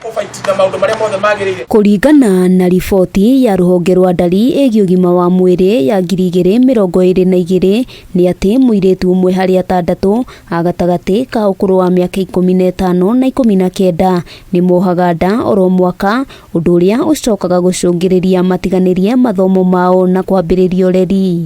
Kũbaiti na maũndũ marĩa mothe magĩrĩire. Kũringana na riboti ya rũhonge rwa ndari ĩgiĩ ũgima wa mwĩrĩ ya 2022 nĩ atĩ mũirĩtu ũmwe harĩ atandatũ a gatagatĩ ka ũkũrũ wa mĩaka 15 na 19 nĩ mohaga nda oro mwaka, ũndũ ũrĩa ũcokaga gũcũngĩrĩria matiganĩrie mathomo mao na kwambĩrĩria ũreri.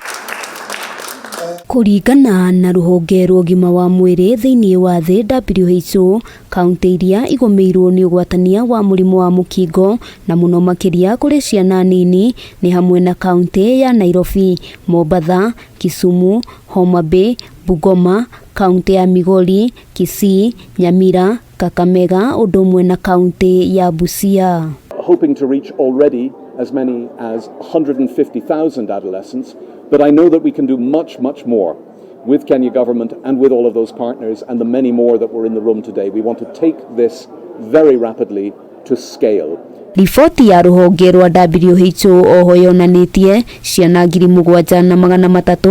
Kũringana na rũhonge rwa ũgima wa mwĩrĩ thĩinĩ wa thĩ WHO, Kauntĩ iria igũmĩirwo nĩ ũgwatania wa mũrimũ wa mũkingo na mũno makĩria kũrĩ ciana nini nĩ hamwe na kauntĩ ya Nairobi, Mombatha, Kisumu, Homa Bay, Bungoma, kauntĩ ya Migori, Kisii, Nyamira, Kakamega ũndũ ũmwe na kauntĩ ya Busia. Hoping to reach already as many as 150,000 adolescents, but I know that we can do much, much more with Kenya government and with all of those partners and the many more that were in the room today. We want to take this very rapidly to scale. Riboti ya rũhonge rwa WHO oho yonanĩtie ciana 7300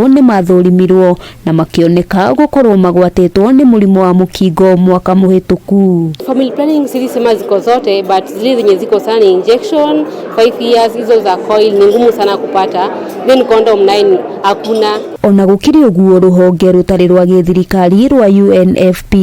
nĩ mathũrimirwo na makĩoneka gũkorwo magwatĩtwo nĩ mũrimũ wa mũkingo mwaka mũhĩtũku. Family planning siwezi sema ziko zote but zile zenye ziko sana ni injection 5 years, hizo za coil ni ngumu sana kupata, then condom 9 hakuna. Ona gũkĩrĩ ũguo rũhonge rũtarĩ rwa gĩthirikari rwa UNFP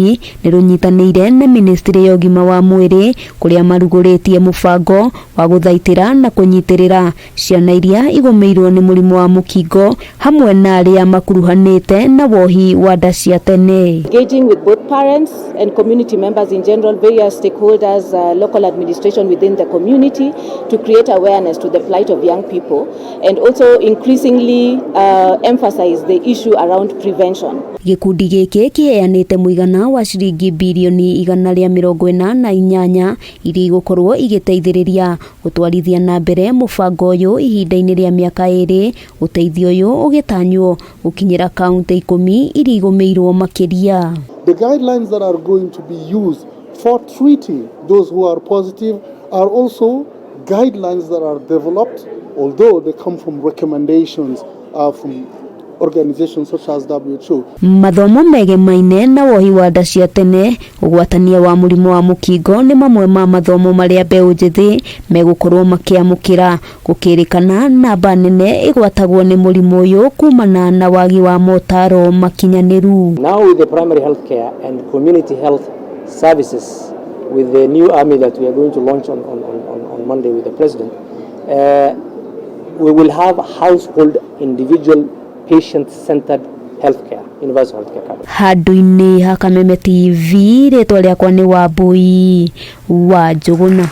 nĩ rũnyitanĩire na ministry ya ũgima wa mwĩrĩ kũrĩa marugũrĩtie mũbango wa gũthaitĩra na kũnyitĩrĩra ciana iria igũmĩirwo nĩ mũrimũ wa mũkingo hamwe na arĩa makuruhanĩte na wohi wa nda cia tene. Engaging with both parents and community members in general, various stakeholders, local administration within the community to create awareness to the plight of young people and also increasingly emphasize the issue around prevention. Gĩkundi gĩkĩ kĩheanĩte mũigana wa ciringi birioni 148 iria igũkorwo igĩteithĩrĩria gũtwarithia na mbere mũbango ũyũ ihinda-inĩ rĩa mĩaka ĩrĩ, ũteithio ũyũ ũgĩtanywo gũkinyĩra kaunti 10 iria igũmĩirwo makĩria. The guidelines that are going to be used for treating those who are positive are also guidelines that are developed, although they come from recommendations from organizations such as WHO. Mathomo megemaine na wohi wa nda cia tene, ũgwatania wa mũrimũ wa mũkingo nĩ mamwe ma mathomo marĩa mbeũ njĩthĩ megũkorwo makĩamũkĩra. Gũkĩrĩkana namba nene ĩgwatagwo nĩ mũrimũ ũyũ kumana na wagi wa motaro makinyanĩru. Now with the primary health care and community health services, with the new army that we are going to launch on Monday with the president, we will have household individual patient-centered healthcare, universal healthcare coverage. Handũ-inĩ ha Kameme TV, rĩtwa rĩakwa nĩ Wambui wa Njũgũna.